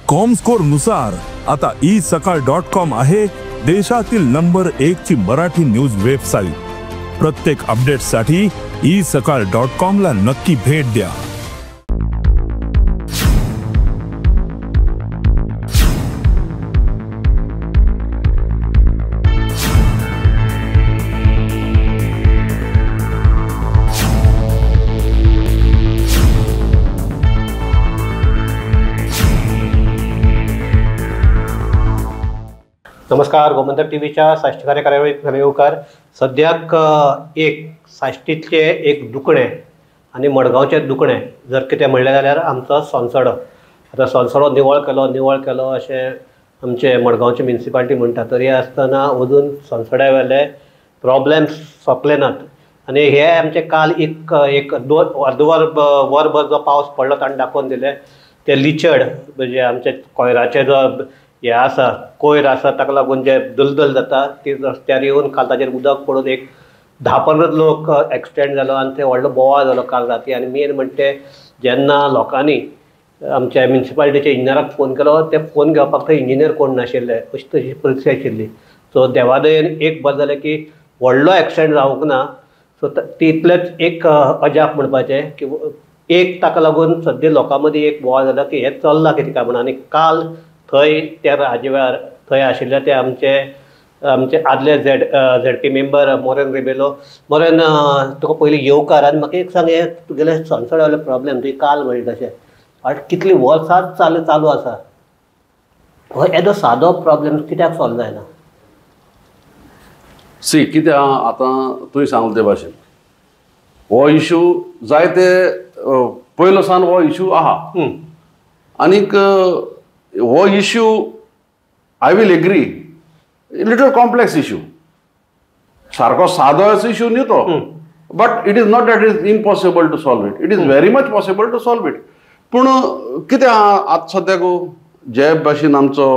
Comscore नुसार आता E सकाळ डॉट कॉम आहे देशातील नंबर 1 ची मराठी न्यूज वेबसाईट। प्रत्येक अपडेटसाठी ई सकाळ डॉट कॉम ला नक्की भेट द्या। नमस्कार, गोमंतक टीव्हीच्या साश्टी कार्यावळीत येवकार। सद्याक एक साश्टीतले एक दुखणें आनी मडगांवचें दुखणें जर कितें म्हणलें जाल्यार आमचो सोनसडो। आतां सोनसडो निवळ केलो निवळ केलो अशें आमचे मडगांवची म्युनिसिपालिटी म्हणटा, तरी आसतना अजून सोनसड्या वेले प्रॉब्लेम्स सोंपले नात। आनी हे आमचे काल एक एक दोन अर्दवर वरभर जो पावस पडलो ताणें दाखोवन दिलें ते लिचड म्हणजे आमचे कोयराचे जो हे आसा कोयर आसा ताका लागून जे दलदल जाता ती रस्त्यार येवन काल ताचेर उदक पडून एक 10-15 लोक एक्सिडेंट जालो आनी ते व्हडलो बोवाळ जालो काल राती। आनी मेन म्हणटा ते जेन्ना लोकांनी आमच्या म्युनिसिपालिटीच्या इंजिनियराक फोन केलो ते फोन घेवपाक थंय इंजिनियर कोण नाशिल्ले, अशी तशी परिस्थिती आशिल्ली। सो देवादयेन एक बरें जालें की व्हडलो एक्सिडेंट जावंक ना। सो तितलेंच एक अजाप म्हणपाचें की एक ताका लागून सद्या लोकां मदीं एक बोवाळ जाला की हें चल्लां कितें काय म्हूण। आनी काल थंय त्या हाजे वेळार थंय आशिल्ले ते आमचे आमचे आदले झेडपी मेंबर मोरेन रिबेलो। मोरेन, तुका पयलीं येवकार आनी म्हाका एक सांग, हे तुगेले सोनसड्यावयले प्रॉब्लेम तुवें काल म्हणलें तशें आनी कितलीं वर्सां चालू आसा, हो येदो सादो प्रॉब्लेम कित्याक सॉल्व जायना? सी कितें आहा आतां तुवें सांगलें ते भाशेन हो इशू जायते पयलो सान हो इशू आहा आनीक हो issue I will agree little complex issue, सारको सादो इशू न्ही तो, but it is not that is impossible to solve it, it is very much possible to solve it. पूण कितें आहा आतां सद्याक जे भाशेन आमचो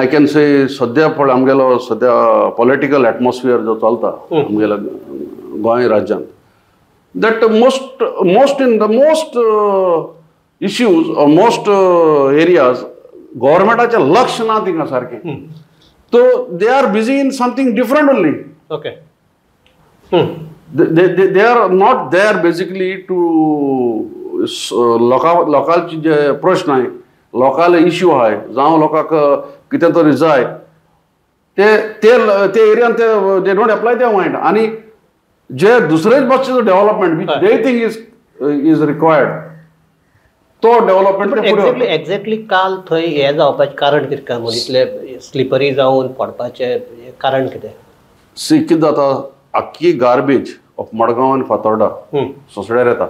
I can से सद्या पळय आमगेलो सद्या पॉलिटिकल एटमॉस्फियर जो चलता आमगेल्या गोंय राज्यांत, that most most in the most issues or most areas गव्हर्मेंटाचें लक्ष ना थिंगा सारकें, तो they are busy in something different only. Okay, they are not there basically to लोकां लोकांचे जे प्रश्न आहाय, लोकांले इश्यू आहाय, जावं लोकांक कितें तरी जाय ते ते एरियान ते they don't apply their mind. आनी जे दुसरेच भाशेचो development which they think is required तो डेव्हलपमेंट एक्झॅक्टली एक्झॅक्टली काल थंय हें जावपाचें कारण कितें काय म्हूण इतले स्लिपरी जावन पडपाचें कारण कितें? सी कितें जाता, आख्खी गार्बेज ऑफ मडगांव आनी फातोर्डा सोसड्यार येता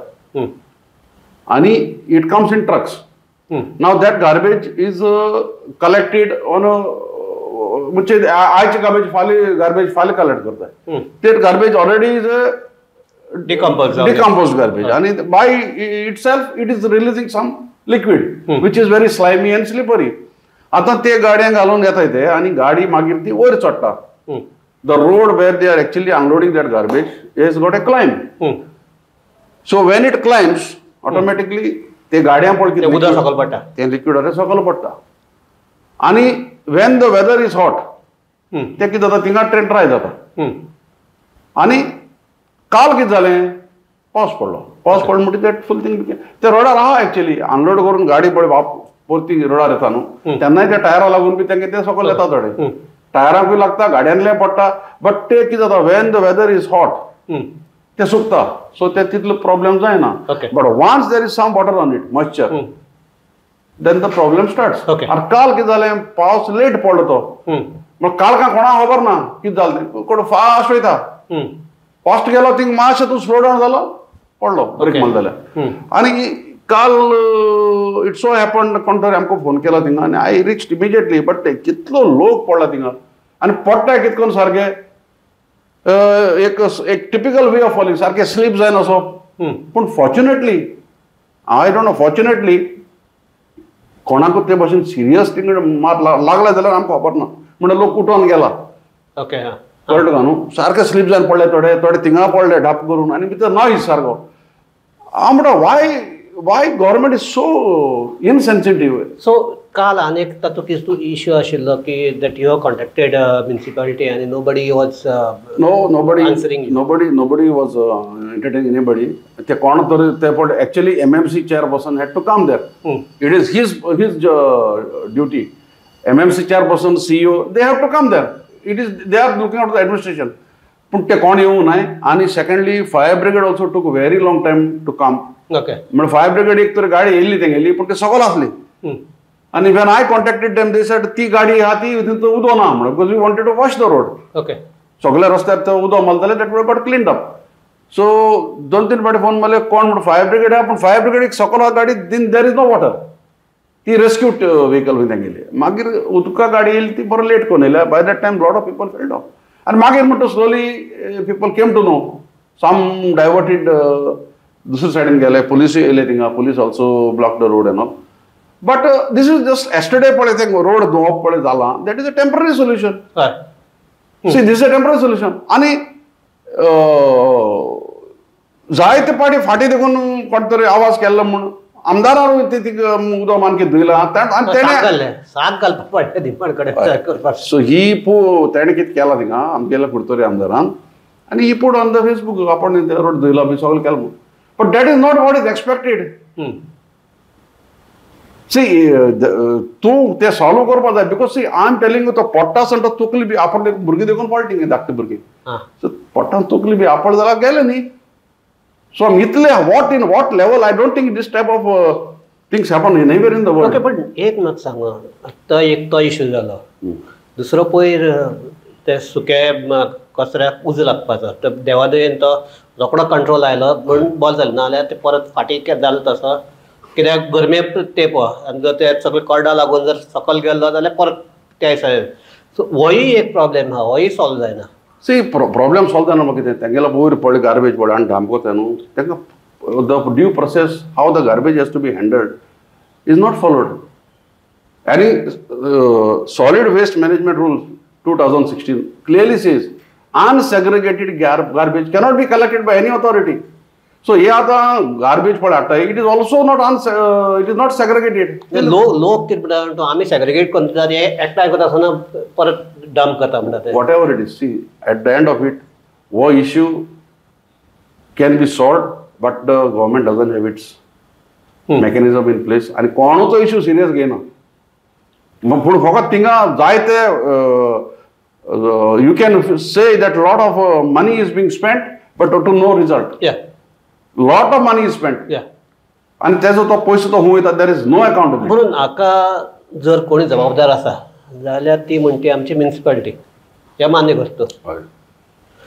आनी it comes in trucks. Now that garbage is collected on म्हणजे आयचे गार्बेज फाल्यां गार्बेज फाल्यां कलेक्ट करता, ते garbage already is decomposed garbage and by itself it is releasing some liquid which is very slimy and slippery. आता ते गाड्यांक घालून येता ते आनी गाडी मागीर ती वयर चडटा. The road where they are actually unloading that garbage is got a climb. So when it climbs automatically ते गाड्यां पळय उदक सकयल पडटा, ते लिक्विड सकयल पडटा. आनी when the weather is hot ते कितें जाता, थिंगा ट्रेन ड्राय जाता. आनी काल कितें जालें, पावस पडलो, पावस पडलो म्हणटकीर that full thing ते रोडार आहा एक्चुअली अनलोड करून गाडी पळय बाप परती रोडार येता न्हू, तेन्नाय त्या टायरा लागून बी तेंगे ते सकयल येता, थोडे टायरांकूय लागता, गाडयांतल्यान पडटा. बट ते कितें जाता when the weather is hot ते सुकता, सो ते तितलो प्रॉब्लेम जायना. But once there is some water on it, moisture, then the problem starts. आनी काल कितें जालें, पावस लेट पडलो तो, म्हण काल काय कोणाक खबर ना कितें जालें, कोण फास्ट वयता, फास्ट गेलो थिंग मातशें तूं स्लो डावन जालो, पडलो ब्रेक मारलो जाल्यार. आनी काल it so happen कोण तरी आमकां फोन केला थिंगा आनी I reached immediately. But कितलो लोक पडला थिंगा आनी पडटा कितें करून सारकें एक एक टिपिकल वे ऑफ फॉलिंग, सारकें स्लीप जायना असो. पूण fortunately I don't know, fortunately कोणाकूच ते भाशेन सिरियस थिंग मार लागला जाल्यार आमकां खबर ना, म्हणल्यार लोक उठोन गेला. ओके, कळटा तुका न्हू, सारकें स्लीप जावन पडले थोडे थोडे थिंगा पडले ढाप करून आनी भितर नॉयज सारको. हांव म्हणटा Y why government is so insensitive. So काल आनी एक तातूंत कितें इश्यू आशिल्लो की that you have contacted municipality आनी nobody was no nobody answering. Nobody was entertaining anybody. ते कोण तरी ते पण actually MMC chairperson had to come there. It is his duty. MMC chairperson, CEO, they have to come there. It is they are looking at the administration. पूण ते कोण येवंक नाय. आनी secondly fire brigade also took very long time to come. Okay, म्हणजे fire brigade एक तर गाडी येयल्ली तेंगेली, पूण ते सगळो आसली. आनी when I contacted them they said ती गाडी आहा ती थंय उदो ना म्हणून, because we wanted to wash the road. Okay, सगळ्या रस्त्यार ते उदो मारताले, that we got cleaned up. So 2-3 फावटी फोन मारले कोण म्हणून फायर ब्रिगेड आहा, पूण फायर ब्रिगेडीक सकयल आहा गाडी, then there is no water. ती रेस्क्यू व्हेकल तेंगेली. मागीर उदका गाडी येयली ती बरो लेट करून येयल्या. By that time lot of people felled off. आनी मागीर म्हणटा slowly people came to know, some diverted दुसरे सायडीन गेले, पुलिसूय येयले थिंगा, police also block the road and all. But this is just yesterday पळय ते रोड धुवप पळय जालां, that is a temporary solution. See, this is a temporary solution. आनी जायते पाटी फाटीं देखून कोण तरी आवाज केल्लो म्हूण आमदारान ते तिका उदक मानके धुयला. सो ही पो तेणें कितें केलां थिंगा आमगेल्या कुडतरी आमदारान, आनी he put on the Facebook आपण रोड धुयला बी सगळें केलां म्हूण. But that is not what is expected. See, तूं तें सॉल्व करपा जाय, because see I am telling you, तो पोट्टा आसतना तो तकली बी आपण भुरगीं देखून पडटा थिंगा धाकटी भुरगीं. सो पोट्टान तकली बी आपड जाल्यार गेलें न्ही. सो इतले what in what level I don't think this type of things happen anywhere in the world. Okay, पण एक मात सांग, आतां एक तो इश्यू जालो, दुसरो पयर ते सुके कचऱ्याक उजो लागपाचो, तर देवादयेन तो रोकडो कंट्रोल आयलो म्हूण बरो जालें, नाजाल्यार ते परत फाटीं जालो तसो. कित्याक गरमे तेंप आनी जर ते सगळे कोरडा लागून जर सकयल गेल्लो जाल्यार परत त्या सायड. सो होय एक प्रॉब्लेम आहा, होय सॉल्व जायना. सी प्रॉब्लेम सॉल्व जायना म्हाका कितें तेंगेलो वयर पळय गार्बेज पळय आनी डांप करता न्हू, तांकां the due process how the garbage has to be handled is not followed. आनी solid waste management rule 2016 clearly says unsegregated garbage cannot be collected by any authority. So हे आतां गार्बेज पळय हाडटा, it is also not it is not segregated. लोक कितें म्हणटा, आमी segregate करून दितात, हे एकठांय करता आसतना परत डंप करता म्हणटा ते. Whatever it is, see at the end of it हो issue can be solved, but the government doesn't have its mechanism in place. आनी कोणूच तो इश्यू सिरियस घेयना. पूण फकत थिंगा जायते you can say that lot of money is being spent but to no result. Lot of money is spent. आनी तेजो तो पयसो तो खूंय वयता, there is no accountability. म्हणून हाका जर कोणी जबाबदार आसा जाल्यार ती म्हणटी आमची म्युनिसिपालिटी, हें मान्य करता.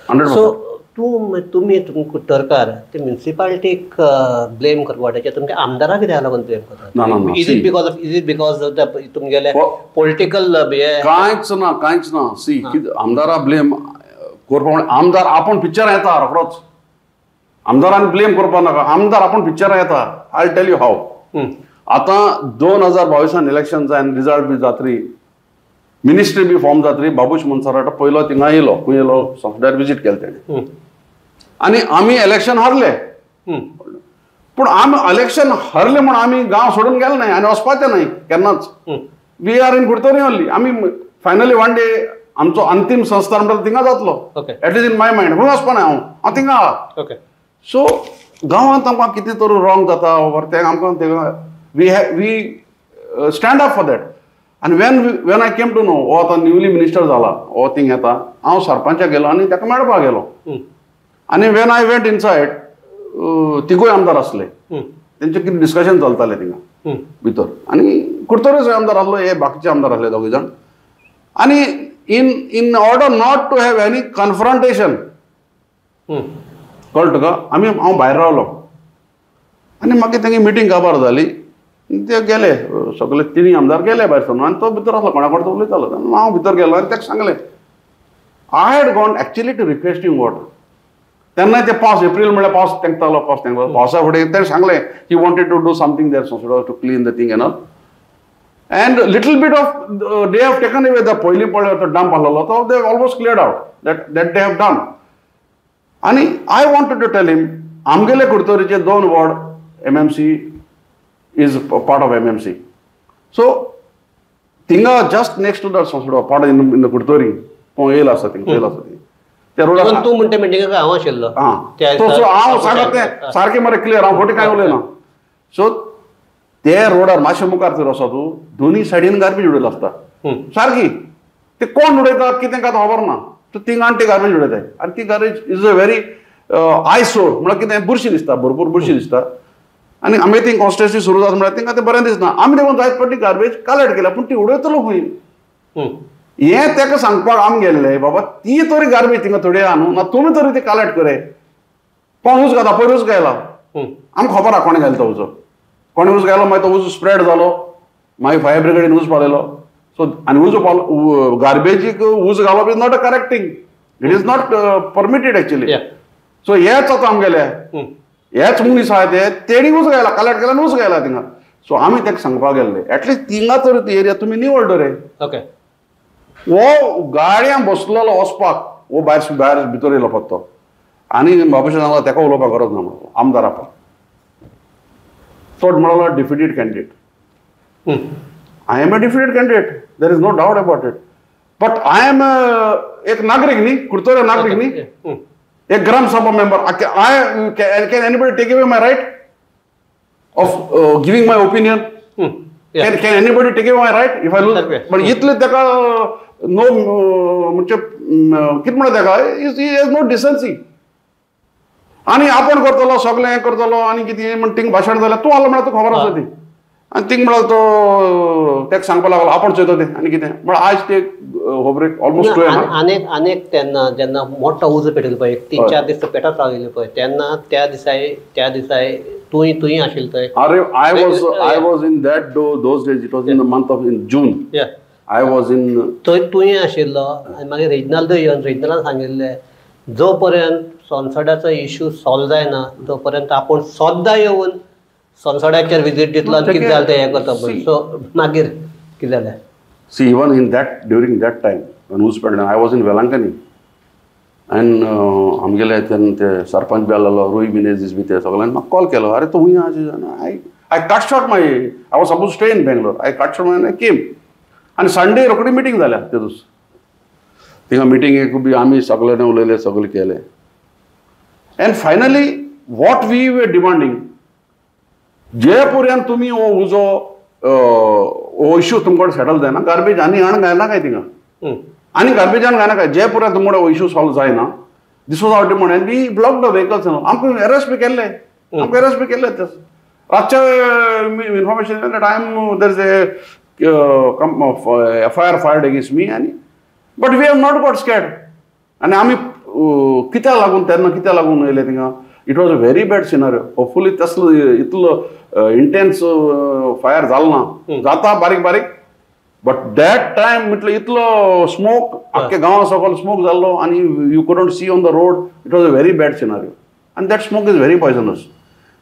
100%. सो तूं तुमी कुडतरकार ते म्युनिसिपालिटीक ब्लेम करपा वाट्याचें तुमच्या आमदाराक कित्याक लागून ब्लेम करता? Is it because of is it because of the तुमगेले पॉलिटिकल? कांयच ना, कांयच ना. सी आमदारा ब्लेम करपा म्हळ्यार आमदार आपूण पिक्चरां येता रोखडोच. आमदारान ब्लेम करपा नाका, आमदार आपूण पिक्चरां येता. I tell you हाव. आतां 2022 इलेक्शन जाय आनी रिजल्ट बी जातरी, मिनिस्ट्री बी फॉर्म जातरी, बाबूश मोन्सेराट पयलो थिंगा येयलो, खंय येयलो संसदार विजीट केलें तेणें, आनी आमी इलेक्शन हारले. पूण आमी इलेक्शन हरले म्हूण आमी गांव सोडून गेले न्हय आनी वचपाचें न्हय केन्नाच. We are in Curtorim only. आमी फायनली वन डे आमचो अंतीम संस्कार म्हणटा थिंगा जातलो, at least in my mind. खंय वचपा ना हांव, हांव थिंगा आहा. सो गांवांत आमकां कितें तर रॉंग जाता ओर तें आमकां we stand up for that. आनी when I came to know हो आतां न्यूली मिनिस्टर जाला, हो थिंग येता, हांव सरपंचाक गेलो आनी ताका मेळपाक गेलो. आनी when I went inside तिगूय आमदार आसले, तेंचें कितें डिस्कशन चलतालें थिंगा भितर. आनी कुडतरीच आमदार आसलो, हे बाकीचे आमदार आसले दोगूय जाण. आनी in order not to have any confrontation, कळ्ळें तुका, आमी हांव भायर रावलो. आनी मागीर तेंगे मिटींग काबार जाली, ते गेले सगळे तिनूय आमदार गेले भायर सरून, आनी तो भितर आसलो कोणा कडेन तो उलयतालो. हांव भितर गेलो आनी ताका सांगलें, I had gone actually to request you what. तेन्ना ते पावस एप्रील म्हळ्यार पावस तेंकतालो, पावस तेंकतालो. पावसा फुडें तेणें सांगलें he wanted to do something there to clean the thing and all. And little bit of they have taken away the पयलीं पळय तो डंप आसलेलो तो they almost cleared out that that they have done. आनी I wanted to tell him आमगेले कुडतरीचे 2 ward MMC is part of MMC. So थिंगा just next to that Sonsodo part in the Curtorim कोण येयला आसा थिंगा येयला आसा ती त्या रोडार. तूं म्हणटा मिटिंगेक हांव आशिल्लो. आं, सो हांव सांगत तें सारकें मरे क्लियर, हांव फटी कांय उलयना. सो ते रोडार मातशें मुखार जर आसा तूं दोनी सायडीन गार्बेज उडयलो आसता सारकी. ते कोण उडयता कितें काय खबर ना. सो थिंगा आनी ती गार्बेज उडयताय आनी ती garbage is a very eyesore म्हळ्यार कितें बुरशी दिसता, भरपूर बुरशी दिसता. आनी आमी ती कॉन्स्टिट्युन्सी सुरू जाता म्हळ्यार तिंगा तें बरें दिसना. आमी देखून जायत फावटी गार्बेज कलेक्ट केल्या पूण ती उडयतलो खंय हें ताका सांगपाक आमी गेल्ले बाबा ती तरी गार्बेज थिंगा थोडी आहा न्हू, ना तुमी तरी ती कलेक्ट करे. कोण उज घाता पयर उज घायला आमकां खबर आहा कोणें घायला तो उजो, कोणें उज घायलो मागीर तो उजो स्प्रेड जालो, मागीर फायर ब्रिगेडीन उज पावयलो. सो आनी उजो पावलो गार्बेजीक उज घालप is not a correct thing, it is not permitted actually. So हेच आतां आमगेले हेच मनीस आहा ते तेणी उज घायला कलेक्ट केला आनी उज घायला थिंगा. सो आमी ताका सांगपाक गेल्ले एटलिस्ट थिंगा तरी ती एरिया तुमी निवळ दवरे. ओके, हो गाडयां बसलेलो वचपाक हो भायर भायर भितर येयलो फक्त आनी बाबूश सांगला ताका उलोवपाक गरज ना म्हणून आमदार आपा तो म्हणलो defeated candidate. I am a defeated candidate, there is no doubt about it. But I am एक नागरीक न्ही, कुर्तोरे नागरीक न्ही, एक Gram Sabha member. I can anybody take away my right of giving my opinion? Can anybody take away my right if I lose? But इतले ताका no म्हणजे कितें म्हणटा ताका he has no decency. आनी आपूण करतलो सगळें हें करतलो आनी कितें म्हण थिंग भाशण जाल्यार तूं आसलो म्हळ्यार तुका खबर आसा ती. आनी थिंग म्हळ्यार तो ताका सांगपाक लागलो आपूण चोयता तें आनी कितें म्हळ्यार आयज ते खबरेक ऑलमोस्ट टू. आनेक आनेक तेन्ना जेन्ना मोठो उजो पेटलो पळय 3-4 दीस पेटत राविल्ले पळय तेन्ना त्या दिसाय तूंय तूंय आशिल्लो थंय. अरे I was in that those days, it was in the month of in June. I was in थंय तूंय आशिल्लो आनी मागीर रेजिनाल्दो येवन रेजिनाल्दान सांगिल्लें जो पर्यंत सोनसड्याचो इशू सॉल्व जायना तो पर्यंत आपूण सद्दां येवन सोनसड्याचेर विजीट दितलो आनी कितें जालें तें हें करता पळय. सो मागीर कितें जालें? See, even in that during that time when ऊस पडलें I was in Velankanni and आमगेले तेन्ना ते सरपंच बी आसलेलो रोही मिनेजीस बी ते सगळ्यांनी म्हाका कॉल केलो अरे तूं खूंय आसा? I cut short my I was suppose stay in Bangalore, I cut short my came. आनी संडे रोखडी मिटींग जाल्या ते दीस थिंगा मिटिंगेक बी आमी सगळ्यांनी उलयले सगळें केलें. And finally what we were demanding जे पर्यंत तुमी हो उजो हो इश्यू तुमकां सेटल जायना गार्बेज आनी हाण घायना काय थिंगा आनी गार्बेज हाण घायना काय जे पर्यंत तुमकां हो इश्यू सॉल्व जायना this was our demand. And we block the vehicles. आमकां एरेस्ट बी केल्ले, आमकां एरेस्ट बी केल्ले. रातचे information that I am there is a FIR filed against me. आनी but we have not got scared. आनी आमी कित्याक लागून तेन्ना कित्याक लागून येयले थिंगा it was a very bad scenario. Hopefully तसलो इतलो इंटेन्स फायर जालो ना, जाता बारीक बारीक बट that time म्हटल्यार इतलो स्मोक आख्खे गांवा सकयल स्मोक जाल्लो आनी you couldn't see on the road. It was a very bad scenario आनी that smoke is very poisonous.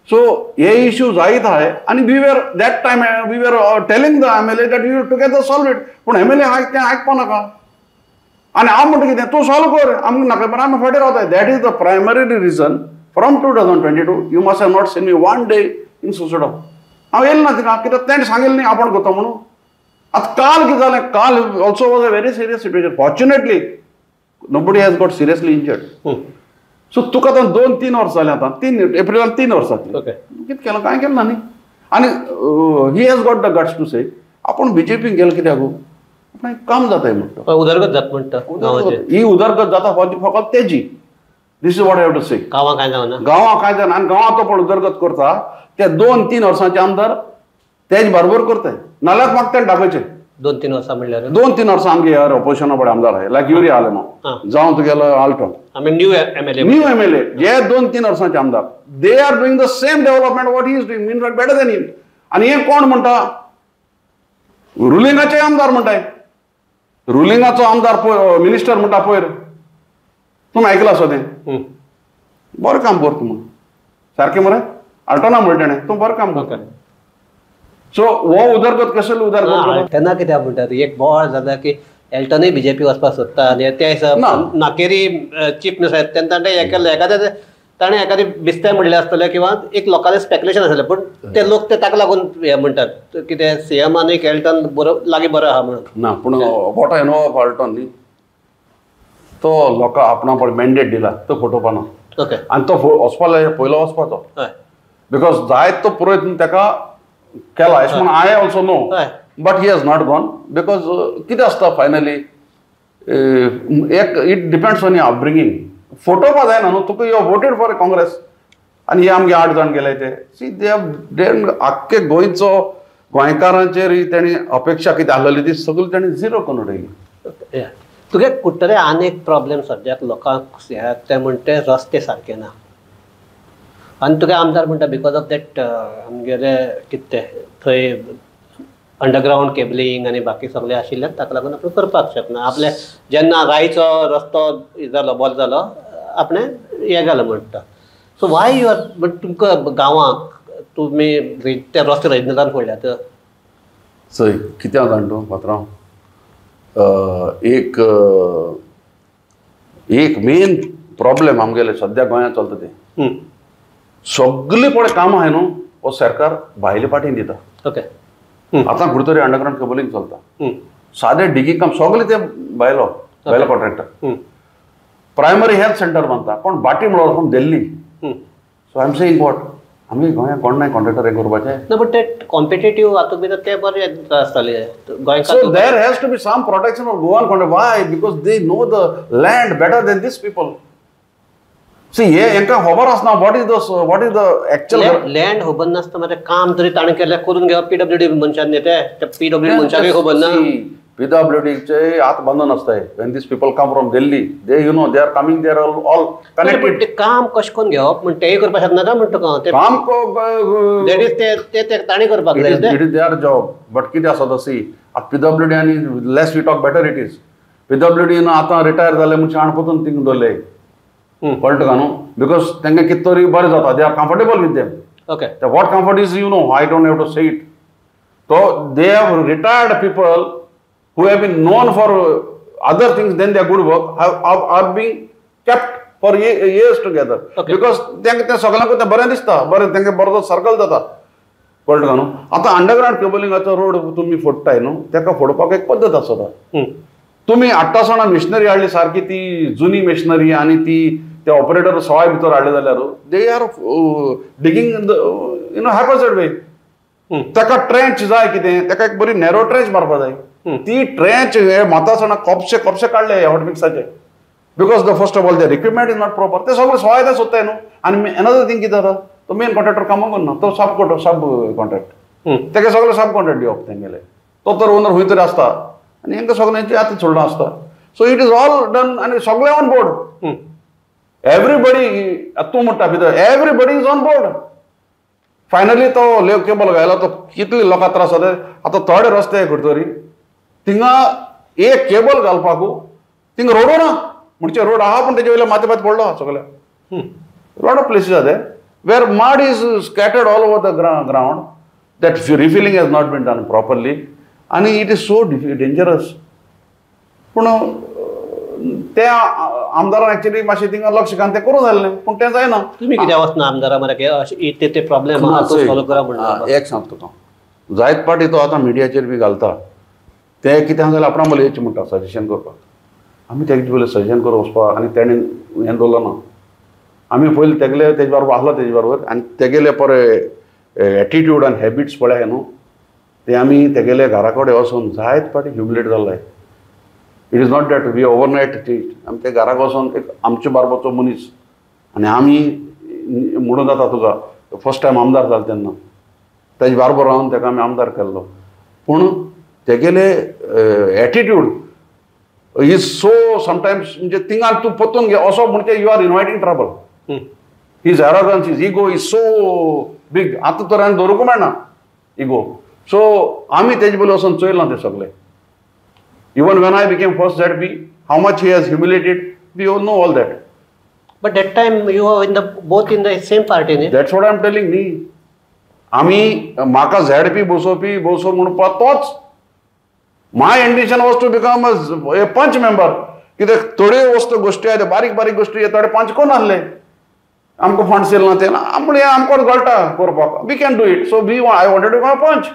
So hey issue जायत आहाय आनी we were that time we were telling the MLA that you together solve it. पूण M L A तें आयकपा नाका आनी हांव म्हणटा कितें तूं सॉल्व कर आमकां नाका पण आमी फाटीं रावताय. That is the primary reason from 2022 you must have not seen me one day in Sonsodo. हांव येयलें ना तिका कित्याक तेणें सांगिल्लें न्ही आपूण करता म्हणून. आतां काल कितें जालें, काल also was a very serious situation. Fortunately nobody has got seriously injured. So तुका आतां 2-3 वर्सां जालीं आतां 3 एप्रिलान 3 वर्सां जातलीं. कितें केलां कांय केलें ना न्ही. आनी he has got the guts to say आपूण बीजेपीन गेलो कित्याक आपणाक काम जाता म्हणटा उदरगत जाता म्हणटा ही उदरगत जाता फकत तेजी. This is what I have to say. गांवां कांय जावना, गांवां कांय जायना आनी गांवां तो पण उदरगत करता ते 2-3 वर्सांचे आमदार तेज बरोबर करताय नाल्यार म्हाका तेणें दाखोवचें. 2-3 वर्सां म्हणल्यार 2-3 वर्सां आमगे ह्या ऑपोजिशना पळय आमदार आहाय लायक युरी आलेमांव जावं तुगेलो आल्टन आमी न्यू एमएलए न्यू एमएलए जे 2-3 वर्सांचे आमदार they are doing the same development what he is doing mean better than him. आनी हें कोण म्हणटा? रुलिंगाचे आमदार म्हणटाय, रुलिंगाचो आमदार पयर मिनिस्टर म्हणटा पयर तुमी आयकलां आसो तें बरें काम कर तूं म्हणून सारकें मरे आल्टना म्हणलें तेणें तूं बरें काम कर. सो हो उदरगत कसली उदरगत तेन्ना कित्याक म्हणटात एक बोवाळ जाता की एल्टनूय बीजेपी वचपाक सोदता आनी त्या दिसा नाकेरी चीफ मिनिस्टर तेन्ना ताणें हें केल्लें एखाद्या ताणें एखादें बिस्तें म्हणलें आसतलें किंवा एक लोकांचें स्पेक्युलेशन आसलें, पूण ते लोक ते ताका लागून हें म्हणटात कितें सीएम आनी एल्टन बरो लागीं बरो आहा म्हणून. ना, पूण what I know of Elton न्ही, तो लोकां आपणा पळय मॅन्डेट दिला तो फटोवपा ना. ओके. आनी तो वचपा पयलो वचपाचो, because जायत तो प्रयत्न ताका केला अशें म्हणून I also know, but he has not gone because कितें आसता फायनली एक it depends on your upbringing. फटोवपा जायना न्हू तुका, you voted for Congress आनी हे आमगे 8 जाण गेले ते सी दे then आख्खे गोंयचो गोंयकारांचेर तेणी अपेक्षा कितें आसलेली ती सगळी तेणी झिरो करून उडयली. तुगे कुडटरे आनी एक प्रॉब्लेम सद्याक लोकांक ते म्हणटे रस्ते सारके ना, आनी तुगे आमदार म्हणटा because of that आमगेले कितें तें थंय अंडरग्रावंड केबलिंग आनी बाकी सगळें आशिल्ल्यान ताका लागून आपण करपाक शकना. आपले जेन्ना रायचो रस्तो जालो बरो जालो आपणें हें जालें म्हणटा. So Y you are but तुमकां गांवांक तुमी ते रस्ते रिजनलान फोडल्यात. चय कितें जाण तूं पात्रांव, एक एक मेन प्रॉब्लेम आमगेले सद्या गोंयांत चलता तें सगळीं पळय कामां आहाय न्हू हो सरकार भायले पाटीन दिता. ओके. आतां खंय तरी अंडरग्रावंड केबलिंग चलता, सादें डिगींग काम सगळें ते भायलो भायलो कॉन्ट्रॅक्टर. प्रायमरी हेल्थ सेंटर बांदता कोण बाटी म्हणून from Delhi. So I am saying what आमी गोंयांत कोण नाय कॉन्ट्रॅक्टर हें करपाचें ना, बट ते कॉम्पिटेटीव हातूंत भितर ते बरें आसताले गोंयकार. So there has to be some protection of Goan contractor. Why? Because they know the land better than this people. See हे हेंकां खबर आसना what is the actual land खबर नासता, मागीर काम तरी ताणें केल्यार करून घेवप पीडब्ल्यूडी मनशान न्ही, ते पीडब्ल्यूडी मनशाकूय खबर ना. पीडब्ल्यूडीचे हात बांदून आसताय. When these people come from Delhi they you know they are coming they are all connected. काम कशें करून घेवप म्हण तेय करपाक शकना काय म्हणटा तुका काम that is ते ताणें करपाक जाय. It is their job. But कितें आसा सी आतां पीडब्ल्यूडी आनी less we talk better it is. पीडब्ल्यूडीन आतां रिटायर जाले म्हूण शाण पोतून थिंग दवरले, कळटा तुका न्हू, because तांकां कितें तरी बरें जाता, they are comfortable with them. Okay. What comfort is you know, I don't have to say it. So they have retired people who have been known for other things than their good work are being kept for years together. Okay. Because तांकां तें सगळ्यांकूच तें बरें दिसता, बरें तांकां बरो circle जाता, कळटा तुका न्हू. आतां अंडरग्रावंड केबलिंगाचो रोड तुमी फोडटाय न्हू, ताका फोडपाक एक पद्दत आसता. तुमी आट्टासणां मिशनरी हाडली सारकी ती जुनी मिशनरी आनी ती ते ऑपरेटर सवाय भितर हाडले जाल्यार they are digging you know haphazard way. ताका ट्रेंच जाय कितें, ताका एक बरी नॅरो ट्रेंच मारपा जाय. ती ट्रेंच हे मातासणा कोपशे कोपशे काडले hot मिक्साचे, because the first of all their equipment is not proper. ते सगळे सवाय ते सोदताय न्हू. आनी एनदर थींग कितें जाता, तो मेन कॉन्ट्रॅक्टर कामाक करना, तो सब कॉन्ट्रॅक्ट ताका सगळे सब कॉन्ट्रॅक्ट दिवप तेंगेले, तो तर ओनर खंय तरी आसता आनी हेंकां सगळ्यांचे आतां सोडलां आसता. So it is all done आनी सगळे ऑन बोर्ड. एवरीबडी तूं म्हणटा भितर everybody is on board. Finally तो केबल घायला तो कितले लोकां त्रास जाता. आतां थोडे रस्ते खंय तरी थिंगा एक केबल घालपाकू थिंगा रोडो ना, म्हणजे रोड आहा पूण तेजे वयल्या माती माती पडलो आहा सगळ्या. लॉट ऑफ प्लेसीस आहा ते where mud is scattered all over the ground, that refilling has not been done properly आनी it is so dangerous. पूण त्या आमदारान एक्चुअली मातशें थिंगा लक्ष घालून तें करूं जाल्लें, पूण तें जायना. तुमी कित्याक वचना आमदारा मरे अशें ते प्रॉब्लेम आहा तो सॉल्व करा म्हणून? एक सांगता तुका, जायत पाटी तो आतां मिडियाचेर बी घालता ते कितें आसा जाल्यार आपणा मले येवचें म्हणटा सजेशन करपाक. आमी तेजे पयलीं सजेशन करूं वचपाक आनी तेणें हें दवरलो ना. आमी पयलीं तेगेले तेजे बरोबर आसलो तेजे बरोबर आनी तेगेले पळय एटिट्यूड आनी हॅबिट्स पळय न्हू, ते आमी तेगेले घरा कडेन वचून जायत पाटी ह्युमिलेट जाल्ले. It is not that we overnight change. आमी ते घराक वचून एक आमचे बारबरचो मनीस आनी आमी म्हणून जाता तुका फर्स्ट टायम आमदार जालो तेन्ना तेजे बारबर रावन तेका आमी आमदार केल्लो, पूण तेगेले एटिट्यूड is so sometimes म्हणजे थिंगा तूं परतून घे असो म्हणजे you are inviting trouble. His arrogance, his ego is so big. आतां तर हांवें दवरूंक मेळना इगो. सो आमी तेजे पयलीं वचून चोयलां तें सगळें. Even when I became first ZP, how much he has humiliated, we all know all that. But that time you were in the both in the same party, न्ही? That's what I am telling न्ही. आमी म्हाका ZP बसोवपी बसो म्हणपाक तोच. My ambition was to become a panch member. कित्याक थोड्यो वस्तू गोश्टी आहा, बारीक बारीक गोश्टी थोडे पंच कोण आहले आमकां फंड्स येयले ना ते ना म्हणलें आमकां गळटा करपाक, we can do it. So we I wanted to panch.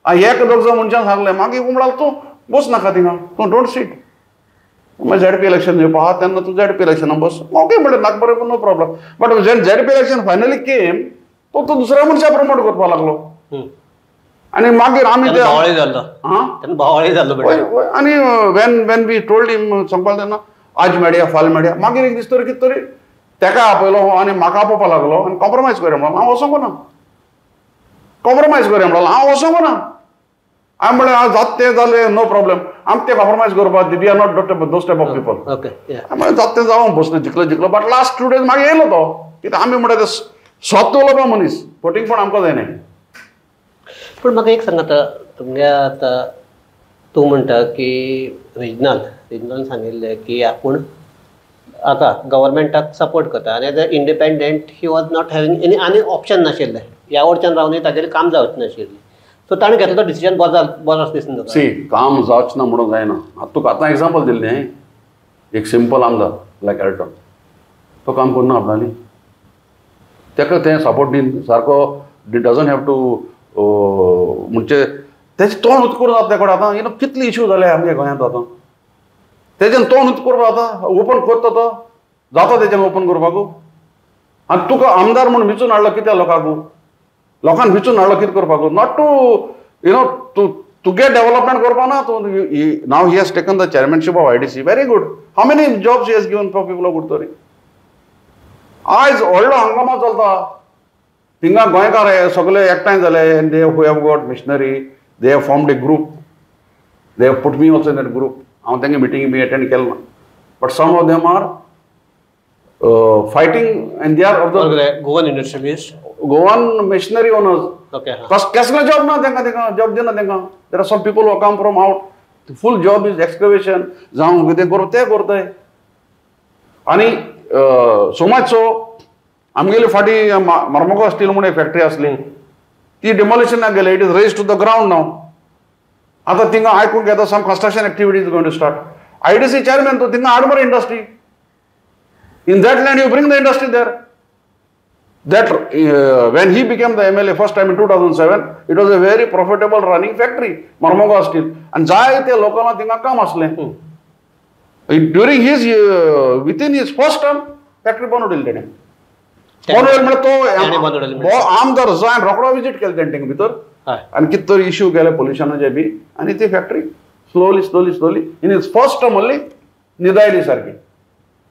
एक दोग जाण मनशान सांगलें, मागीर म्हणलां तूं बस नाका थिंगा, तूं don't seat. मागीर झेडपी इलेक्शन येवपा आहा तेन्ना तूं झेडपी इलेक्शनाक बस. ओके म्हणलें नाका बरें, no problem. But when ZP election finally came तो तो दुसऱ्या मनशाक प्रमोट करपाक लागलो. आनी मागीर आमी ते बावळी जाल्लो. आनी when when we told him सांगपाक तेन्ना आज मेळया फाल्यां मेळया, मागीर एक दीस तरी कितें तरी तेका आपयलो आनी म्हाका आपोवपा लागलो आनी कॉम्प्रोमायज करया म्हणलो. हांव वचोंक ना, कॉम्प्रोमायज करया म्हणलो, हांव वचोंक ना. हांवें म्हणलें हांव जाता तें जालें, नो प्रॉब्लम, आमकां तें कॉम्प्रोमायज करपाक, we are not those type of people. म्हणलें जाता तें जावं, बसलें जिखलो जिखलो. बट लास्ट 2 days मागीर येयलो तो, कित्याक आमी म्हणटा तें सत उलोवपा मनीस, फटींगपण आमकां जायना. पूण म्हाका एक सांग, आतां तुमगे आतां तूं म्हणटा की रिजनल सांगिल्लें की आपूण आतां गव्हर्मेंटाक सपोर्ट करता आनी as a independent he was not having any आनी ऑप्शन नाशिल्लें, ह्या वटच्यान रावन तागेलें काम जावचें नाशिल्लें. सो ताणें घेतलो तो डिसिजन बरो आसा दिसना तुका? सी, काम जावचें ना म्हणून जायना. आतां तुका आतां एग्जाम्पल दिलें न्ही, एक सिंपल आमदार लायक एल्टन, तो काम करना आपणाली, ताका तें सपोर्ट दिन सारको, डजन have to म्हणजे तेजें तोंड उत करून जाता तेकडे. आतां you know कितले इश्यू जाले आमच्या गोंयांत आतां, तेजेन तोंड उत करपाक आतां ओपन करता तो जाता तेजेन ओपन करपाक. आनी तुका आमदार म्हूण विचून हाडलो कित्याक लोकांक, लोकांक विचून हाडलो कितें करपाक, not to you know तूं तुगे डेवलपमेंट करपा ना तूं. Now he has taken the chairmanship of IDC, very good. How many jobs he has given for people of Curtorim? आयज व्हडलो हंगामा चलता थिंगा, गोंयकार सगळे एकठांय जाले and they who have got machinery, they have formed a group, they have put me also in that group. हांव तेंगे मिटींग बी अटेंड केलें ना, but some of them are fighting and they are of the Goan industrialist, Goan machinery owners. कसले job ना तेंकां, तेंकां job दिना तेंकां. There are some people who come from out, full job is excavation जावं कितें करूं तें करताय. आनी सो मच सो आमगेली फाटीं मार्मगो स्टील म्हूण एक फॅक्टरी आसली, ती डिमॉलिशनाक गेले, it is razed to the ground now. आतां थिंगा आयकूंक येता some construction activity is going to start. IDC chairman तो थिंगा हाड मरे industry, in that land you bring the industry there. That when he became the MLA first time in 2007, it was a very profitable running factory, Marmugao Steel, आनी जायते लोकांक थिंगा काम आसलें. During his within his first term factory बंद उडयली तेणें. बंद उडयली म्हणल्यार तो आमदार जायन रोकडो विजीट केलें तेणें थिंगा भितर आनी कितें तरी इश्यू केले पोल्युशनाचे बी, आनी ती factory slowly slowly slowly in his first term only निदायली सारकी.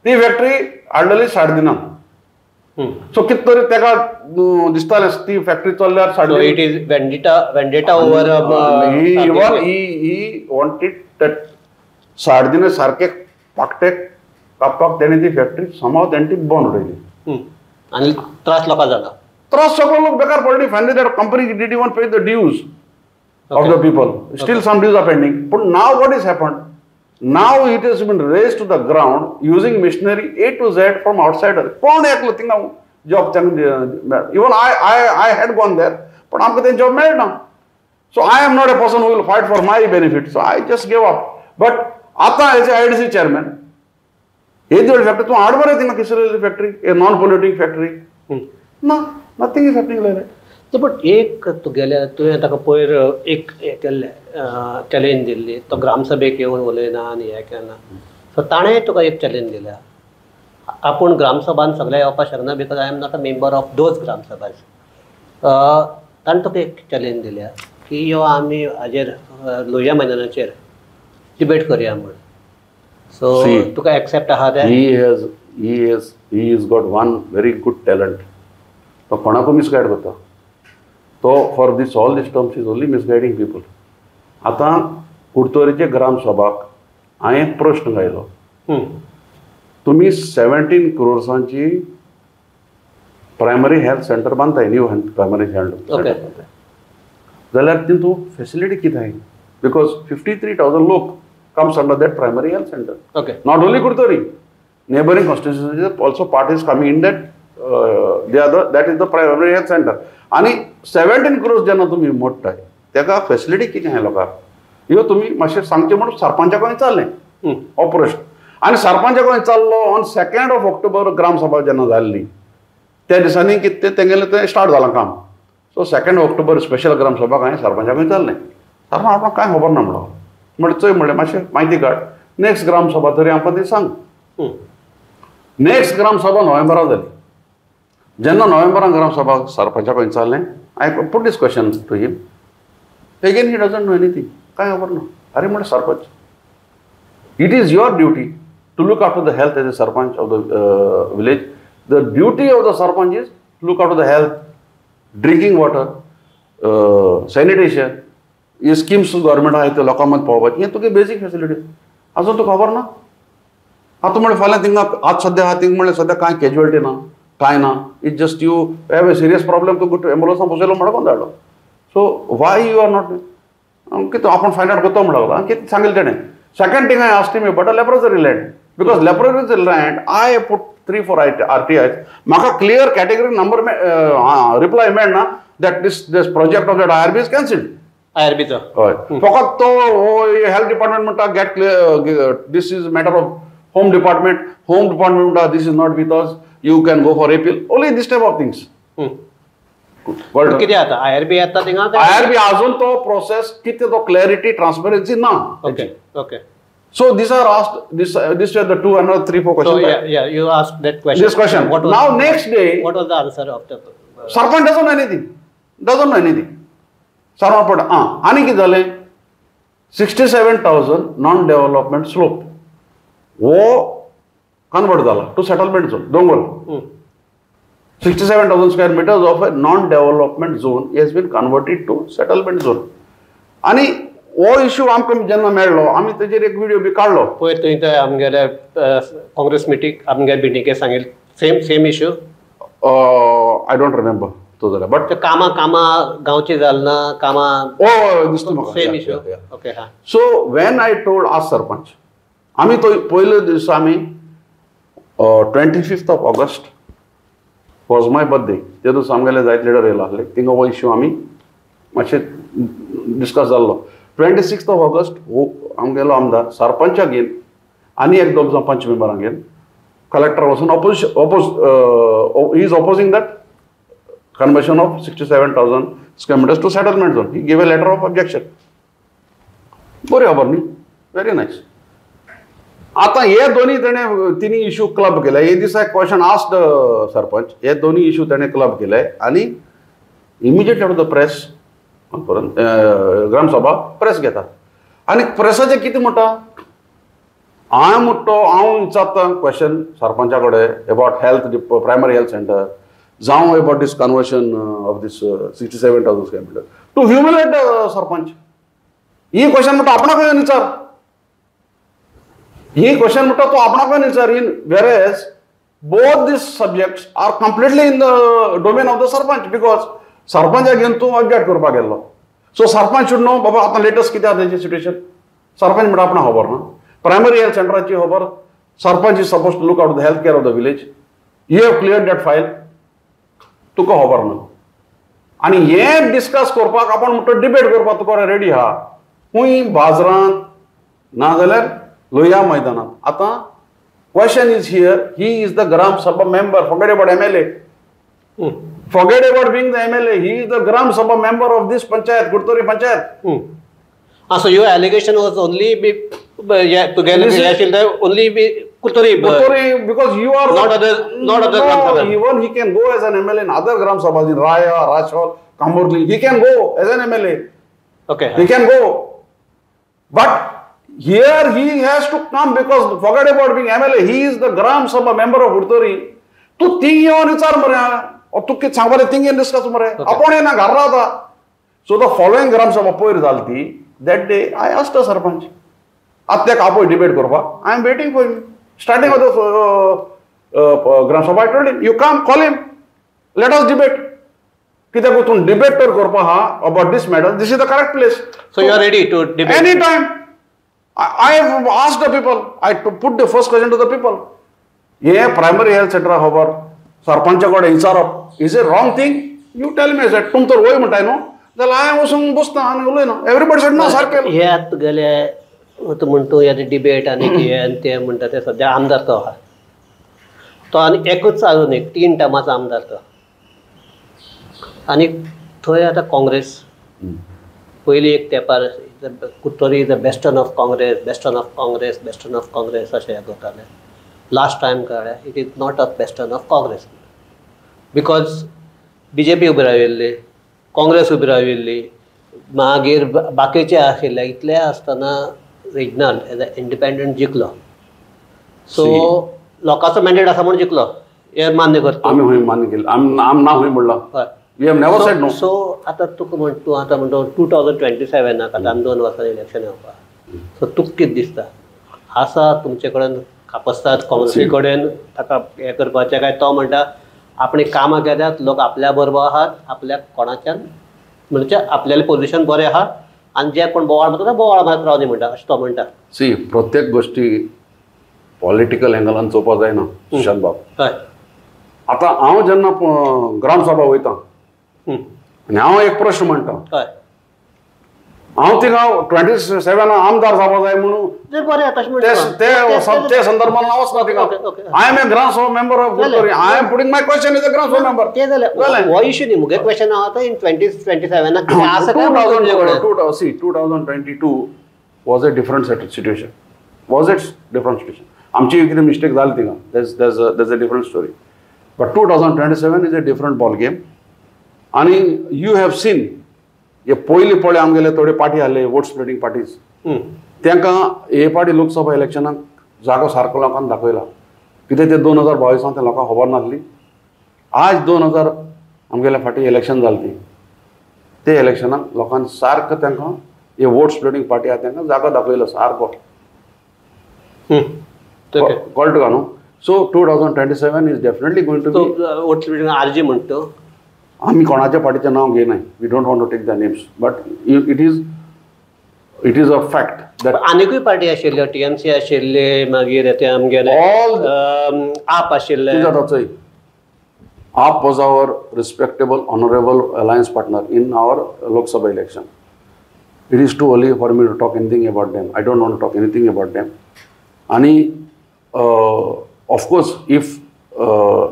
ती फॅक्टरी हाडलेली साडदिना. सो कितें तरी तेका दिसतालें ती फॅक्टरी चल्ल्यार साडदिना. It is vendetta, vendetta over he wanted that साडदिना सारके पाकटे कापपाक तेणें ती फॅक्टरी समाव तेणें ती बंद उडयली आनी त्रास लोकांक जाला. त्रास सगळो लोक बेकार पडली. Finally that company did even pay the dues of the people, still some dues are pending. पूण now what is happened, now it has been razed to the ground using machinery A to Z from outsider. कोण एकलो थिंगा job तांकां, even I I I had gone there, पण आमकां तें job मेळना. So I am not a person who will fight for my benefit, so I just gave up. But आतां as a IDC chairman, येदी व्हडली factory तूं हाड मरे थिंगा किसलेली factory, a non polluting factory ना, nothing is happening like that. पण एक तुगेल्या तुवें ताका पयर एक हें केल्लें, चॅलेंज दिल्ली, तो ग्रामसभेक येवन उलयना आनी हें केलें ना, सो ताणें तुका एक चॅलेंज दिल्या, आपूण ग्रामसभान सगळ्या येवपाक शकना because I am not a member of those ग्रामसभाज. ताणें तुका एक चॅलेंज दिल्या की यो आमी हाजेर लोहिया मैदानाचेर डिबेट करया म्हूण. सो तुका एक्सेप्ट आहा तें? He is got one very good talent. तो कोणाकूय मिसगायड करता. तो for this all this terms is only misguiding people. आतां कुडतोरीचे ग्रामसभाक हांवें प्रश्न घायलो, तुमी 17 क्रोर्सांची प्रायमरी हेल्थ सेंटर बांदताय, न्यू प्रायमरी हेल्थ सेंटर बांदताय, जाल्यार तितूंत फेसिलिटी कितें आहाय? Because 53,000 लोक comes under that primary health centre. Okay. Not only Curtorim, neighbouring constituency also part is coming in that, they are the that is the primary health centre. आनी 17 क्रोर्स जेन्ना तुमी मोडटाय तेका फेसिलिटी कितें आहा लोकांक, ह्यो तुमी मातशें सांगचें म्हणून सरपंचा कडेन विचारलें हो प्रश्न. आनी सरपंचा कडेन विचारलो ऑन 2 ऑक्टोबर ग्रामसभा जेन्ना जाल्ली त्या दिसांनी कितें तेंगेलें तें स्टार्ट जालां काम. सो 2 ऑक्टोबर स्पेशल ग्रामसभा हांवें सरपंचाक विचारलें, सरपंच आपणाक कांय खबर ना म्हणलो. म्हणलें चोय म्हणलें मातशें म्हायती काड, नेक्स्ट ग्रामसभा तरी आमकां ती सांग. नेक्स्ट ग्रामसभा नोव्हेंबराक जाली. जेन्ना नोव्हेंबरान ग्रामसभा सरपंचाक विचारलें, I put this question to him, again he doesn't know anything, कांय खबर ना. अरे म्हणलें sarpanch, it is your duty to look after the health as a sarpanch of the village. The duty of the sarpanch is look after the health, drinking water, sanitation, hey schemes government आहाय त्यो लोकां मदीं पावोवपाची, हें तुगे basic facility आजून तुका खबर ना. आतां म्हणलें फाल्यां थिंगा आज सद्या आहा थिंग म्हणलें सद्या कांय कॅज्युअलिटी ना कांय ना, it just you have a serious problem तुका एम्बुलन्सान बसयलो मडगांव धाडलो. So why you are not कितें आपूण फायंड आवट करता म्हणूंक लागलो. कितें सांगलें तेणें. Second thing I asked him about a laboratory land, because laboratory land I put 3-4 RTIs, म्हाका क्लियर कॅटेगरी नंबर रिप्लाय मेळना that this this project of that IRB is cancelled. आयआरबीचो हय, फकत तो हेल्थ डिपार्टमेंट म्हणटा get clear, this is matter of home department, home department म्हणटा this is not with us, you can go for appeal, only this type of things. कितें जाता IRB येता थिंगा? IRB अजून तो प्रोसेस कितें तो क्लॅरिटी ट्रान्सपरन्सी ना. Okay okay. So these are asked, this were the 2 and 3, 4 questions. So yeah, yeah, you asked that question. This question. What was now next day? What was the answer of the sarpanch doesn't know anything. Doesn't know anything. Sarpanch पड आनी कितें जालें, 67,000 non development slope हो convert जाला two settlement zone, दोंगर. 67,000 square meters of a non-development zone has been converted to settlement zone. आनी हो issue आमकां जेन्ना मेळ्ळो आमी तेजेर एक व्हिडिओ बी काडलो. पयर तुवें ते आमगेले काँग्रेस मिटींग आमगे मिटिंगे सांगिल्लें same same issue. I don't remember तो जाल्यार, बट कामां कामां गांवची जाल ना कामां दिसता म्हाका सेम इश्यू. ओके हा. सो when I told आज सरपंच, आमी तो पयले दिसा आमी 25th of August was my birthday, ते दिसा आमगेले जायत लिडर येयलो आहले, थिंगा हो इश्यू आमी मातशें डिस्कस जाल्लो. 26th of August हो आमगेलो आमदार सरपंचाक घेवन आनी एक दोग जाण पंच मेंबरांक घेवन कलेक्टर वचून oppose he is opposing that conversion of 67,000 square meters to settlement zone. He give a letter of objection. बरी खबर न्ही, व्हेरी नायस. आतां हे दोन्ही तेणें तिनी इश्यू क्लब केले. हे दिसा क्वेश्चन आस्क्ड सरपंच, हे दोन्ही इश्यू तेणें क्लब केले आनी immediately after the press conference gram sabha press घेता आनी प्रेसाचें कितें म्हणटा, हांवें म्हणटा हांव विचारता क्वेश्चन सरपंचा कडेन about health primary health centre जावं about this conversion of this 67,000 square metre to humiliate sarpanch. He question म्हणटा आपणाक येवन विचार, ही क्वेश्चन म्हणटा तो आपणाक विचार. In whereas both these subjects are completely in the domain of the sarpanch, because सरपंचाक घेवन तूं ऑब्जेक्ट करपाक गेल्लो. सो सरपंच should know बाबा आतां लेटस्ट कितें आसा तेजें सिट्युएशन. सरपंच म्हणटा आपणाक खबर ना, प्रायमरी हेल्थ सेंटराची खबर. Sarpanch is suppose to look out the health care of the village, you have clear that file, तुका खबर ना. आनी हें डिस्कस करपाक आपूण म्हणटा डिबेट करपाक तुका रेडी आहा खूंय बाजारांत ना जाल्यार लोहिया मैदानांत. आतां question is here, he is the Gram Sabha member, forget about MLA, forget about being the MLA, he is the Gram Sabha member of this panchayat, Curtorim panchayat. So your allegation was only be तुगेले only be Curtorim, Curtorim, because you are not other, not other Gram Sabha. Even he can go as an MLA in other Gram Sabhas in Raya, Rachol, Camborlim, he can go as an MLA. Okay, he can go, but here he has to come because forget about being MLA, he is the Gram Sabha member of Curtorim. तूं thing येवन विचार मरे, तूं कितें सांगपाचें thing येवन discuss मरे, आपूण येना घरा रावता. सो the following ग्राम सभा पयर जाली ती, that day I asked the sarpanch, आतां तेका आपय डिबेट करपाक, I am waiting for him. Starting of the Gram Sabha I told him, you come, call him, let us debate. कित्याक तूं डिबेट तर करपा आहा about this matter, this is the correct place. So you are ready to debate any time. I have asked the people, I put the first question to the people. हे primary health सेंटरा खबर सरपंचा कडेन विचारप is a wrong thing, you tell me. Sir तुम तर वय म्हणटाय न्हू, जाल्यार हांवें वचून बसता आनी उलयना. एवरीबडी सेड ना सारकें. हे आतां तुगेले तूं म्हणटा तूं डिबेट आनी हें आनी तें म्हणटा तें सद्या आमदार तो आहा. तो आनी एकूच अजून एक 3 टर्माचो आमदार तो. आनी थंय आतां काँग्रेस पयलीं एक तेंपार Curtorim is a bastion of Congress, bastion of Congress, bastion of Congress अशें हें करताले. लास्ट टायम कळ्ळें it is not a bastion of Congress because BJP उबी राविल्ली, काँग्रेस उबी राविल्ली, मागीर बाकीचे आशिल्ले. इतले आसतना रिजनल एज अ इंडिपेंडंट जिखलो. सो लोकांचो मॅन्डेट आसा म्हूण जिखलो हें मान्य करता. आमी खंय मान्य केलें? आम ना खंय म्हणलां. हय. We have never said no. So आतां तुका म्हण तूं आतां म्हणटा 2027 आतां आमी 2 वर्सांनी इलेक्शन येवपा. सो तुका कितें दिसता आसा तुमचे कडेन कापस्ताद काँग्रेसी कडेन ताका हें करपाचें काय तो म्हणटा आपणे कामां केल्यात, लोक आपल्या बरोबर आहात, आपल्याक कोणाच्यान म्हणजे आपल्यालें पोजिशन बरें आहा आनी जे कोण बोवाळ मारता ते बोवाळ मारत रावनी म्हणटा अशें तो म्हणटा. सी, प्रत्येक गोश्टी पॉलिटिकल एंगलान चोवपा जायना सुशांत बाब. हय. आतां हांव जेन्ना ग्रामसभा वयता आनी हांव एक प्रश्न म्हणटा, हय, हांव थिंगा 27 आमदार जावपा जाय म्हणून ते संदर्भान हांव वचना थिंगा. I am a gram sabha member of Curtorim. I am putting my question as a gram sabha member. ते जालें हो इश्यू न्ही. मुगे क्वेश्चन आहा आतां इन 2027 आसा. See, 2022 was a different situation. Was it different situation? आमची कितें मिस्टेक जाली थिंगा, that's a different story. But 2027 is a different ball game. आनी you have seen हे पयलीं पळय आमगेले थोडे पार्टी आहले वोट स्प्लिटींग पार्टीज, तांकां हे पार्टी लोकसभा इलेक्शनाक जागो सारको लोकांक दाखयला. कितें ते 2022 ते लोकांक खबर नासली. आज 2000 आमगेले फाटीं इलेक्शन जालें ती ते इलेक्शनाक लोकांक सारको तांकां हे वोट स्प्लिटींग पार्टी आहा तांकां जागो दाखयलो सारको. कळटा तुका न्हू? So 2027 is definitely going to be vote splitting RG म्हणटा. आमी कोणाच्या पार्टीचें नांव घेयनाय. We don't want to take the names, but it is a fact that आनिकूय पार्टी आशिल्ल्यो, टीएमसी आशिल्ली, मागीर ते आमगेले आप आशिल्ले. कितें जाता चोय, AAP was our respectable honourable alliance partner in our Lok Sabha election. It is too early for me to talk anything about them. I don't want to talk anything about them. आनी of course if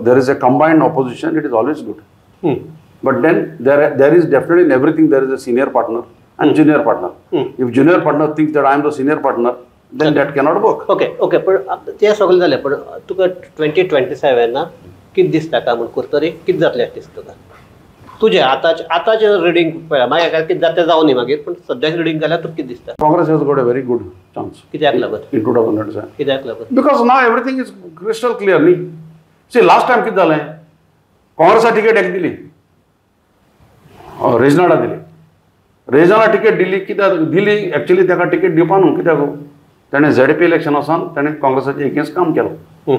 there is a combined opposition it is always good. But then there is definitely in everything there is a senior partner and junior partner. If junior partner thinks that I am the senior partner, then that cannot work. Okay, okay. पण ते सगळें जालें, पण तुका 2027 कितें दिसता काय म्हूण कुर्तोरी कितें जातलें अशें दिसता तुका? तुजें आतांचें रिडींग पळय, मागीर कितें जाता तें जावं न्ही मागीर, पण सद्याचें रिडींग जाल्यार तुका कितें दिसता? Congress has got a very good chance. कित्याक लागून? In 2027. कित्याक लागून? Because now everything is crystal clear न्ही. सी, लास्ट टायम कितें जालें, काँग्रेसा तिकेट एक दिली, रेजनाडा दिली. रेजनाडा तिकेट दिली कित्याक दिली? एक्चुअली ताका तिकेट दिवपा न्हू, कित्याक ताणें झेडपी इलेक्शन वचोन ताणें काँग्रेसाचे एगेन्स्ट काम केलो.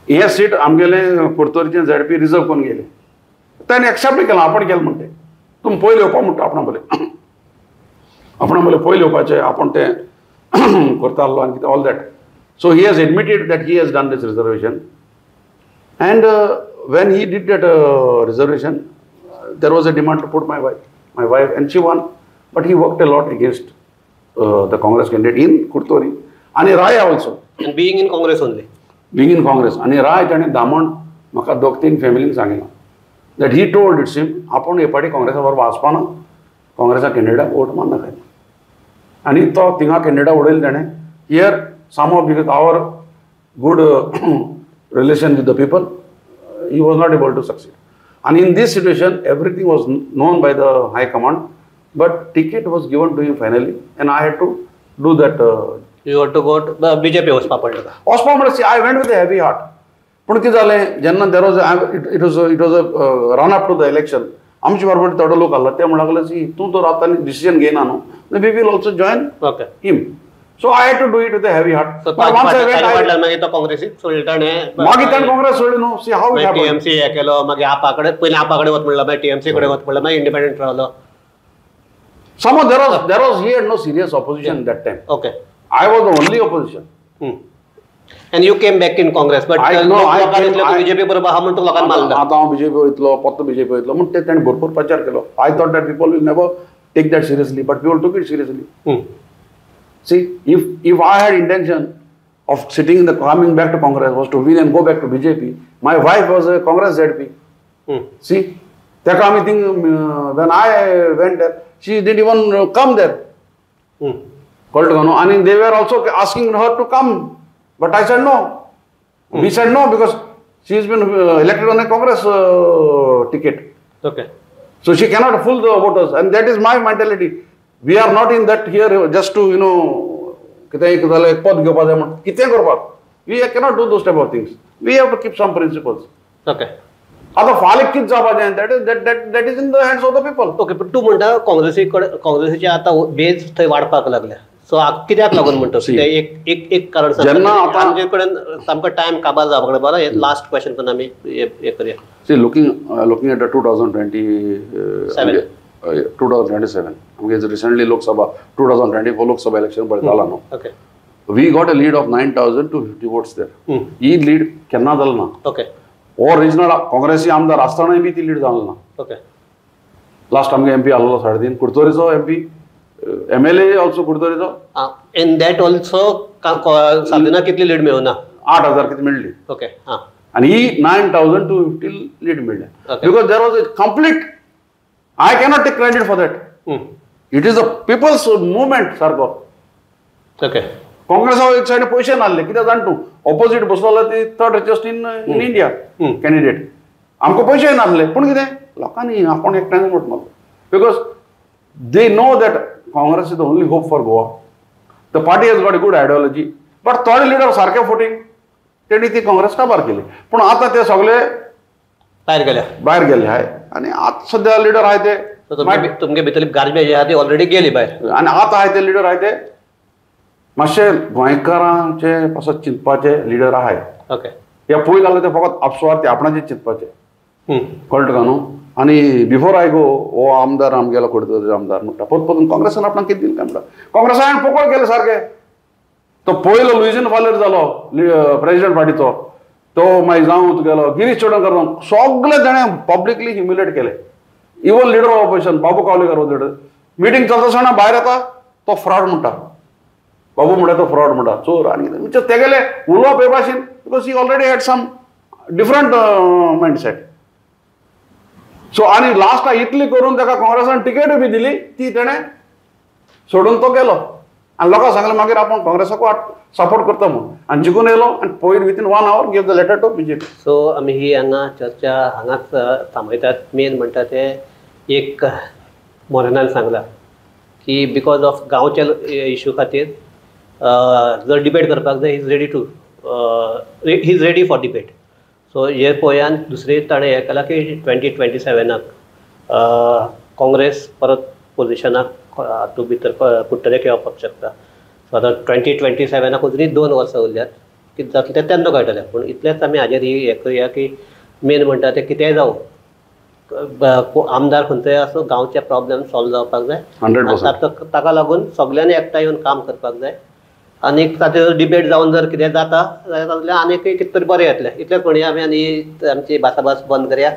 हे सीट आमगेले कुर्तोरीचें झेडपी रिजर्व करून गेले. ताणें एक्सेप्ट केलां, आपण केलें म्हणटे तुमी पयलीं येवपा म्हणटा, आपणा बरें आपणा बरें पयलीं येवपाचें, आपूण तें करता आसलो आनी कितें all that. So he has admitted that he has done this reservation. And when he did that reservation, there was a demand to put my wife, and she won. But he worked a lot against the Congress candidate in Curtorim and Rai also. And being in Congress only. Being in Congress. And Rai ताणें दामण म्हाका 2-3 फॅमिलीन सांगिल्लें that he told it seem आपूण हे पाटी काँग्रेसा बरोबर वचपा ना, काँग्रेसा कॅन्डिडेटाक vote मारनाकाय. आनी तो थिंगा कॅन्डिडेटा उडयलो ताणें. Here somehow because our good relation with the people, he was not able to succeed. And in this situation, everything was known by the high command, but ticket was given to him finally, and I had to do that. You had to go to BJP वचपा पडलें तुका? वचपा म्हणल्यार I went with a heavy heart. पूण कितें जालें, जेन्ना there was it was a run up to the election, आमचे बरोबर थोडो लोक आसलो, ते म्हणूंक लागले तूं तर आतां डिसिजन घेयना न्हू, we will also join him. So I had to do it with a heavy heart. So मागीर तो काँग्रेसीक सोडले ताणें, मागीर ताणें काँग्रेस सोडली न्हू. See how it happened. TMC हें केलो, मागीर आपा कडेन पयलीं आपा कडेन वच म्हणलो, मागीर टीएमसी कडेन वच म्हणलो, मागीर इंडिपेंडंट रावलो. Somehow there was he had no serious opposition that time. Okay. I was the only opposition. And you came back in Congress, but BJP बरोबर हा म्हणून लोकांना मारला. आतां हांव बीजेपी वयतलो, परतो बीजेपी वयतलो म्हूण ते ताणें भरपूर प्रचार केलो. I thought that people will never take that seriously, but people took it seriously. See, if I had intention, of sitting in the coming back to Congress was to win and go back to BJP. My wife was a Congress ZP. See, तेका आमी thing when I went there, she didn't even come there. कळटा तुका न्हू? आनी they were also asking her to come, but I said no. We said no because she has been elected on a Congress ticket. Okay. So she cannot fool the voters, and that is my mentality. We are not in that here just to, you know, कितें जाल्यार एक पद घेवपा जाय म्हण कितें करपाक. We cannot do those type of things. We have to keep some principles. Okay. आतां फाल्यां कितें जावपाचें that is that is in the hands of the people. Okay, पण तूं म्हणटा काँग्रेसी कडेन काँग्रेसीचे आतां बेज थंय वाडपाक लागल्या. सो कित्याक लागून म्हणटा तें एक एक एक कारण जेन्ना आतां आमचे कडेन सामको टायम काबार जावपाक लागला. हें लास्ट क्वेश्चन पण आमी हें करया. See, looking at the 2027, आमगे recently Lok Sabha 2024 Lok Sabha election पळय जाला न्हू. Okay. We got a lead of 9,250 votes there. He lead केन्ना जालो ना. ओके. हो रिजनल काँग्रेसी आमदार आसतनाय बी ती लीड जालो ना. ओके. लास्ट आमगे एमपी आसलो 3.5 कुडतरीचो एमपी, MLA also कुडतरीचो. In that also सादेना कितली लीड मेळना? 8,000 कितें मेळ्ळी. ओके. हां. आनी ही 9,250 लीड मेळ्ळ्या. Because there was a complete, I cannot take credit for that. It is a people's movement सारको. ओके. काँग्रेसा एक सायडीन पयशे नासले कित्याक जाण तूं ऑपोजीट बसलो ती third richest in India candidate. आमकां पयशे नासले पूण कितें लोकांनी आपूण एकट्यान वोट मारलो because they know that Congress is the only hope for Goa. The party has got a good ideology, but थोडे लिडर सारके फोटींग तेणी ती काँग्रेस काबार केली. पूण आतां ते सगळे भायर गेले, भायर गेले आहाय आनी आतां सद्या लिडर आहाय ते तुमगे भितरली गार्बेज आहा ती ऑलरेडी गेली भायर. आनी आतां आहाय ते लिडर आहाय ते मातशे गोंयकारांचे पासत चिंतपाचे लिडर आहाय. ओके. हे पयलीं जाल्यार ते फकत आपसुवार्थी आपणाचे चिंतपाचे. कळटा तुका न्हू? आनी बिफोर I गो हो आमदार आमगेलो कुडतरीचो आमदार म्हणटा परत परतून काँग्रेसान आपणाक कितें दिलें काय म्हणटा. काँग्रेसान पोकळ केलें सारकें. तो पयलो लुइझीन फालेर जालो प्रेजिडेंट पार्टीचो, तो मागीर जावं तुगेलो गिरीश चोडणकर जावं, सगळे ताणें पब्लिकली ह्युमिलेट केले. Even leader of opposition Babu Kavlekar हो लिडर, मिटींग चलता आसतना भायर येता तो फ्रॉड म्हणटा, बाबू म्हणटा तो फ्रॉड म्हणटा, चोर. आनी म्हणजे तेगेले उलोवप हे भाशेन because he already had some different mindset. So आनी लास्टाक इतली करून ताका काँग्रेसान टिकेटूय बी दिली ती तेणें सोडून तो गेलो. आनी लोकांक सांगलें मागीर आपूण काँग्रेसाकूच सपोर्ट करता म्हूण, आनी जिखून येयलो आनी पयर within 1 hour give the letter to BJP. So आमी ही हांगा चर्चा हांगाच थांबयतात. मेन म्हणटा तें एक मोरेनान सांगलां की because of गांवच्या इशू खातीर जर डिबेट करपाक जाय, he is ready for debate. So हे पळयान दुसरें ताणें हें केलां की 2027 काँग्रेस परत पोजिशनाक हातूंत भितर कुडटरेक येवपाक शकता. सो आतां 2027 अजुनूय 2 वर्सां उरल्यात, कितें जातलें तें तेन्ना कळटलें. पूण इतलेंच आमी हाजेर ही हें करुया की मेन म्हणटा तें कितेंय जावं, आमदार खंयचोय आसूं, गांवचे प्रॉब्लेम सॉल्व जावपाक जाय. 100%. ताका लागून सगल्यांनी एकठांय येवन काम करपाक जाय. आनी ताचेर डिबेट जावन जर कितें जाता जाल्यार आनीकय कितें तरी बरें येतलें. इतलेंच म्हणया आमी आनी आमची भासाभास बंद करया.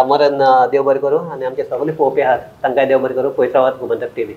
मरण देव बरें करूं आनी आमचे सगळे पळोवपी आहात तांकांय देव बरें करूं. पयस रावात गोमंतक टीव्ही.